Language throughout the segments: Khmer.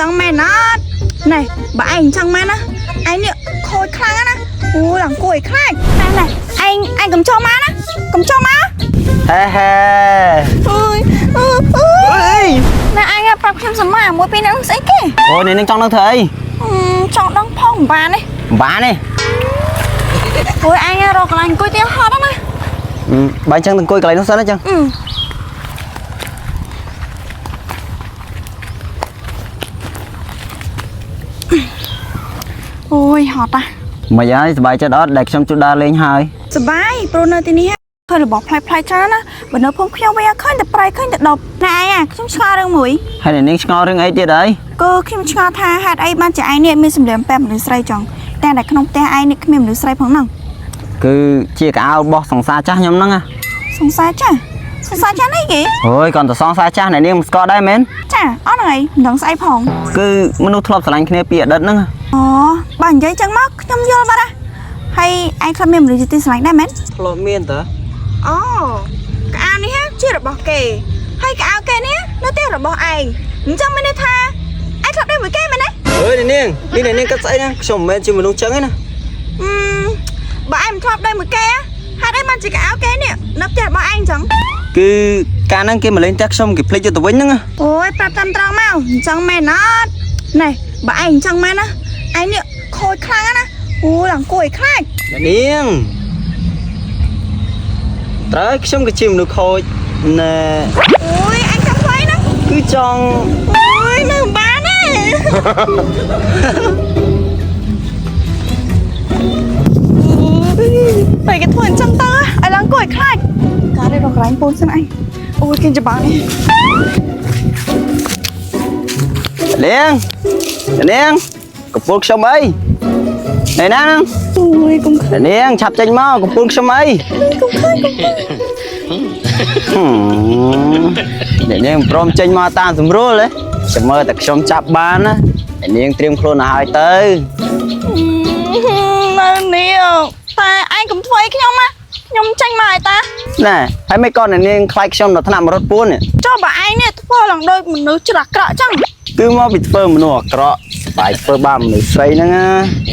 ចឹងមែនអត់ណែបើឯងអញ្ចឹងមែនណាឯងនេះខូចខ្លាំងណាស់ណាអូយអង្គុយខ្លាចណែណែឯងឯងកុំចូលមកណាកុំចូលមក ហេហេ អើយអឺអើយណែឯងប្រាប់ខ្ញុំសមមួយពីរហ្នឹងស្អីគេ អូយនេះនឹងចង់នឹងធ្វើអី អឺចង់ដឹងផងមិនបានទេ មិនបានទេ អូយឯងរកកន្លែងអង្គុយទៀតហត់ណាស់ បើអញ្ចឹងទៅអង្គុយកន្លែងនោះសិនណាចឹង អឺអូយហត់ណាស់ មិនហើយសប្បាយចិត្តអត់ដែលខ្ញុំជួបដើរលេងហើយ សបាយព្រោះនៅទីនេះឃើញរបស់ប្លែកៗច្រើនណាបើនៅភូមិខ្ញុំវិញឃើញតែប្រៃឃើញតែដប់ណែឯងអាខ្ញុំឆ្ងល់រឿងមួយ ហើយអ្នកនាងឆ្ងល់រឿងអីទៀតហើយ គឺខ្ញុំឆ្ងល់ថាហេតុអីបានជាឯងនេះមានសម្លៀកបំពាក់មនុស្សស្រីចង់តែតែក្នុងផ្ទះឯងនេះគ្មានមនុស្សស្រីផងហ្នឹង គឺជាកៅអៅរបស់សង្សារចាស់ខ្ញុំហ្នឹងណា សង្សារចាស់សង្សារចាស់នេះគេ អូយគាត់ទៅសង្សារចាស់អ្នកនាងមិនស្គាល់ដែរមែន ចាអត់ហ្នឹងឯងមិនដឹងស្អីផង គឺមនុស្សធ្លាប់ស្រឡាញ់គ្នាពីអតីតហ្នឹងណា អូបើនិយាយចឹងមកខ្ញុំយល់បាត់ហ่ะហើយឯងធ្លាប់មានមនុស្សជាទីស្រឡាញ់ដែរមែន ធ្លាប់មានតើ អូកៅអៅនេះជារបស់គេហើយកៅអៅគេនេះនៅផ្ទះរបស់ឯងអញ្ចឹងមានន័យថាឯងធ្លាប់ដេកមួយគេមែនទេ អើយអ្នកនាងនេះអ្នកនាងគិតស្អីណាខ្ញុំមិនមែនជាមនុស្សចឹងទេណា អឺបើឯងមិនធ្លាប់ដេកមួយគេហេតុអីបានជាកៅអៅគេនេះនៅផ្ទះរបស់ឯងអញ្ចឹង គឺកាលហ្នឹងគេមកលេងផ្ទះខ្ញុំគេភ្លេចយកទៅវិញហ្នឹងណា អូយប្រាប់តាមត្រង់មកអញ្ចឹងមែនអត់ណែបើឯងអញ្ចឹងមែនណាឯងនេះខូចខ្លាំងណាស់អូយអង្គុយខ្លាច អ្នកនាងត្រូវខ្ញុំក៏ជាមនុស្សខូចណែ អូយអញចង់ធ្វើអីហ្នឹង គឺចង់ អូយនៅមិនបានទេ ពេលគេធ្វើអញ្ចឹងទៅឲ្យឡើងគួរឲ្យខ្លាចកាត់ឯរកកន្លែងពូនសិនអញអូយគេច្បាស់នេះ នាងនាងកំពូលខ្ញុំអីណែណាហ្នឹង អូយកុំឃើញ នាងឆាប់ចេញមកកំពូលខ្ញុំអី កុំឃើញកុំឃើញ អ្នកនាងព្រមចេញមកតាមស្រួលទេចាំមើលតែខ្ញុំចាប់បានណាអ្នកនាងត្រៀមខ្លួនឲ្យហើយទៅ នៅនេះតែឯងកុំធ្វើអីខ្ញុំណាខ្ញុំចេញមកឲ្យតា ណែហើយមិនក៏អ្នកនាងខ្លាចខ្ញុំដល់ថ្នាក់មរត់ពួននេះ ចុះបើឯងនេះធ្វើឡើងដូចមនុស្សច្រាស់ក្រក់ចឹង គឺមកពីធ្វើមនុស្សអាក្រក់បាយធ្វើបាបមនុស្សស្រីហ្នឹងណា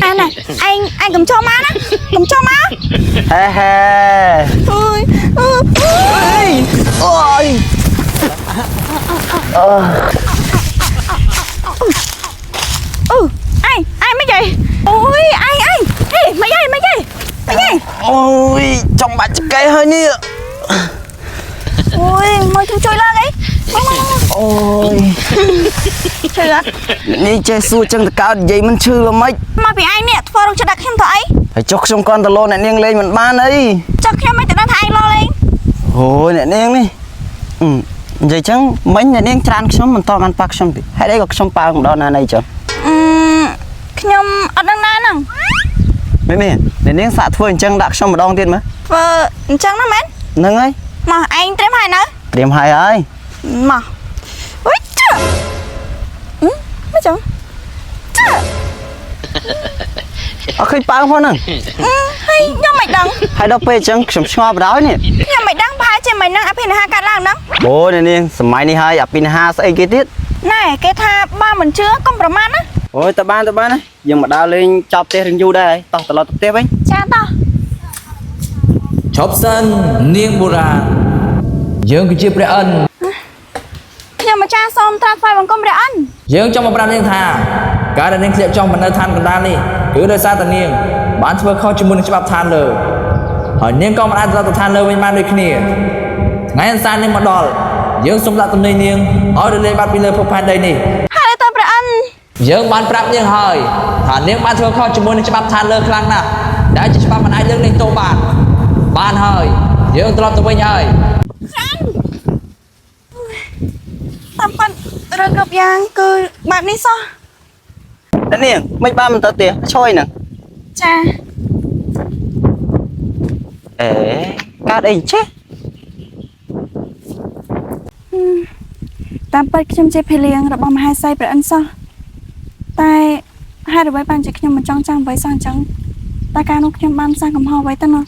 អែណែឯងឯងកុំចូលមកណាកុំចូលមក ហេហេ អើយអើយ អូយ អឺឯងឯងមិនយាយអូយឯងឯងហេមិនយាយមិនយាយមិនយាយ អូយចង់បាច់ចកេះហើយនេះ អូយមកជួយជួយឡើងអីមកមក អូយ ជួយអត់ នេះចេះសួរចឹងតកើតនិយាយមិនឈឺល្មិច មកពីឯងនេះធ្វើរោគចិត្តដាក់ខ្ញុំទៅអី ហើយចុះខ្ញុំគាត់ទៅលោអ្នកនាងលេងមិនបានអី ចុះខ្ញុំមិនទៅដឹងថាឯងលោលេង អូយអ្នកនាងនេះអឺនិយាយចឹងមិញអ្នកនាងច្រានខ្ញុំមិនតបានប៉ះខ្ញុំទេហេតុអីក៏ខ្ញុំប៉ើងម្ដងណាណីចឹង អឺខ្ញុំអត់ដឹងណាហ្នឹង មែនមែនអ្នកនាងសាកធ្វើអញ្ចឹងដាក់ខ្ញុំម្ដងទៀតមើល ធ្វើអញ្ចឹងណាមែន ហ្នឹងហើយ មកឯងត្រៀមហើយនៅ ត្រៀមហើយហើយ មកអុយចាអឺមិនចឹងចា អត់ឃើញប៉ើងផងហ្នឹង អឺហើយខ្ញុំមិនដឹង ហើយដល់ពេលអញ្ចឹងខ្ញុំឆ្ងល់បណ្ដោយនេះ ខ្ញុំមិនដឹងប្រហែលជាមិននឹងអភិនិហាកាត់ឡើងហ្នឹង អូយអ្នកនាងសម័យនេះហើយអភិនិហាស្អីគេទៀត ណែគេថាបើមិនជឿកុំប្រមាថណា អូយតបានតបានណាយើងមកដើរលេងចប់ផ្ទះរឿងយូរដែរហើយតោះត្រឡប់ទៅផ្ទះវិញ ចាតោះ ឈប់សិននាងបុរាណយើងគឺជាព្រះអិន ខ្ញុំម្ចាស់សូមត្រាស់ថ្វាយបង្គំព្រះអិន យើងចង់មកប្រាប់នាងថាការដែលនាងធ្លាក់ចុះមកនៅឋានកណ្ដាលនេះគឺដោយសារតែនាងបានធ្វើខុសជាមួយនឹងច្បាប់ឋានលើហើយនាងក៏មិនអាចត្រឡប់ទៅឋានលើវិញបានដូចគ្នាថ្ងៃអន្សានាងមកដល់យើងសូមដាក់ទំនេរនាងឲ្យរលាយបាត់ពីលើភពផែនដីនេះ ហើយតើព្រះអិន យើងបានប្រាប់នាងហើយថានាងបានធ្វើខុសជាមួយនឹងច្បាប់ឋានលើខ្លាំងណាស់ដែលជាច្បាប់មិនអាចលើកលែងទោសបានបានហើយយើងត្រឡប់ទៅវិញហើយ តាមពិតរឿងគ្រប់យ៉ាងគឺបែបនេះសោះ អ្នកនាងមិនបានមិនទៅផ្ទះឈយហ្នឹង ចា អេកើតអីចេះ តាមពិតខ្ញុំជាភរិយារបស់មហេសីព្រះអិនសោះតែហេតុអ្វីបានជាខ្ញុំមិនចង់ចាំអ្វីសោះអញ្ចឹងតែកាលនោះខ្ញុំបានសាងកំហុសអ្វីទៅណោះ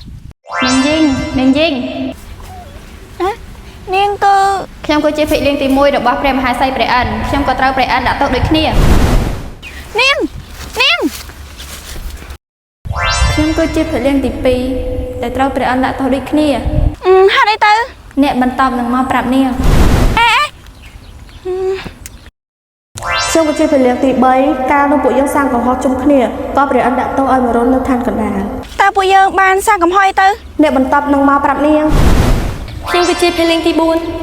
នាងយីងនាងយីង ណានាងគឺ ខ្ញុំគឺជាភិលៀងទី1របស់ព្រះមហេសីព្រះឥន្ទខ្ញុំក៏ត្រូវព្រះឥន្ទដាក់ទោសដូចគ្នា នាងនាង ខ្ញុំគឺជាភរិយាទី2ដែលត្រូវព្រះអិនដាក់ទោសដូចគ្នា អឺហេតុអីទៅ អ្នកបន្តនឹងមកប្រាប់នាង ខ្ញុំក៏ជាពលិទី3កាលនោះពួកយើងសាងកំហុសជុំគ្នាក៏ព្រះអិនដាក់ទោសឲ្យមរុននៅឋានកណ្ដាល តើពួកយើងបានសាងកំហុសអីទៅ អ្នកបន្តនឹងមកប្រាប់នាង ខ្ញុំគឺជាភរិយាទី4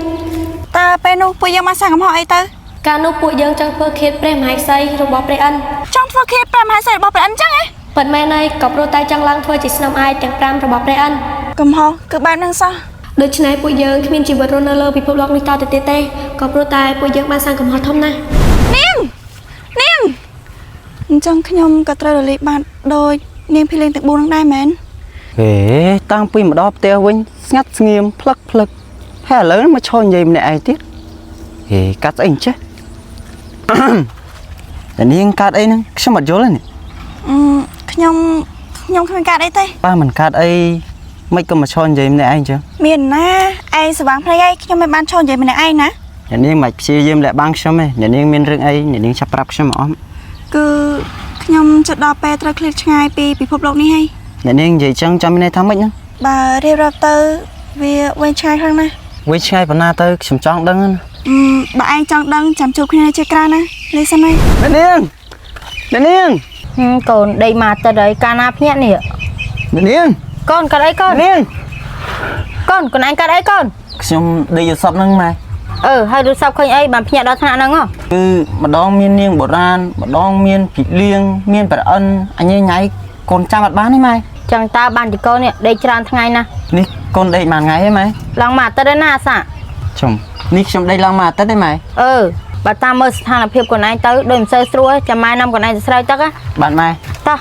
តើពេលនោះពួកយើងបានសាងកំហុសអីទៅ កាលនោះពួកយើងចង់ធ្វើឃាតព្រះមហេសីរបស់ព្រះឥន្ទ ចង់ធ្វើឃាតព្រះមហេសីរបស់ព្រះឥន្ទចឹងហ៎ ពិតមែនហើយក៏ព្រោះតែចង់ឡើងធ្វើជាស្នំឯកទាំង5របស់ព្រះឥន្ទ កំហុសគឺបែបហ្នឹងសោះ ដូច្នេះពួកយើងគ្មានជីវិតរស់នៅលើពិភពលោកនេះតទៅទៀតទេក៏ព្រោះតែពួកយើងបានសាងកំហុសធំណាស់ នាងនាងអញ្ចឹងខ្ញុំក៏ត្រូវរលាយបាត់ដោយនាងភីលៀងទាំង4ហ្នឹងដែរមែន ហេតាំងពីមកដល់ផ្ទះវិញស្ងាត់ស្ងៀមផ្លឹកផ្លឹកហើយឥឡូវនេះមកឈរនិយាយម្នាក់ឯងទៀតហេកាត់ស្អីអញ្ចេះ តែនាងកាត់អីហ្នឹងខ្ញុំអត់យល់ទេនេះ អឺខ្ញុំខ្ញុំគ្មានកាត់អីទេ ប៉ាមិនកាត់អីមិនក៏មកឈរនិយាយម្នាក់ឯងអញ្ចឹង មានណាឯងស្វាងភ្នែកឯងខ្ញុំមិនបានឈរនិយាយម្នាក់ឯងណា អ្នកនាងមិនព្យាយាមលាក់បាំងខ្ញុំទេអ្នកនាងមានរឿងអីអ្នកនាងចាប់ប្រាប់ខ្ញុំមកអស់ គឺខ្ញុំចិត្តដល់ពេលត្រូវឃ្លាតឆ្ងាយពីពិភពលោកនេះហើយ អ្នកនាងនិយាយចឹងចាំមានន័យថាម៉េចហ្នឹង បើរៀបរាប់ទៅវាវែងឆ្ងាយខ្លាំងណាស់ វិញឆ្ងាយប៉ុណ្ណាទៅខ្ញុំចង់ដឹងណា អឺបើឯងចង់ដឹងចាំជួបគ្នានៅជាក្រៅណាលេសិនហើយ អ្នកនាងអ្នកនាង ហឹមកូនដេកមកទឹកហើយកាលណាភ្ញាក់នេះ អ្នកនាង កូនកាត់អីកូន អ្នកនាង កូនកូនឯងកាត់អីកូន ខ្ញុំដេកយល់សពហ្នឹងម៉ែ អឺហើយទូរស័ព្ទឃើញអីបានភ្ញាក់ដល់ថ្នាក់ហ្នឹងហ៎ គឺម្ដងមាននាងបុរាណម្ដងមានភិលៀងមានប្រអិនអញញ៉ៃកូនចាំអត់បានទេម៉ែ ចឹងតើបានជាកូននេះដេកច្រើនថ្ងៃណាស់ នេះកូនដេកមួយថ្ងៃទេម៉ែ ឡើងមកអាទិត្យហើយណាអាសា ជុំនេះខ្ញុំដេកឡើងមួយអាទិត្យទេម៉ែ អឺបើតាមមើលស្ថានភាពកូនឯងទៅដូចមិនសូវស្រួលចាំម៉ែនាំកូនឯងទៅស្រោចទឹកណា បានម៉ែ តោះ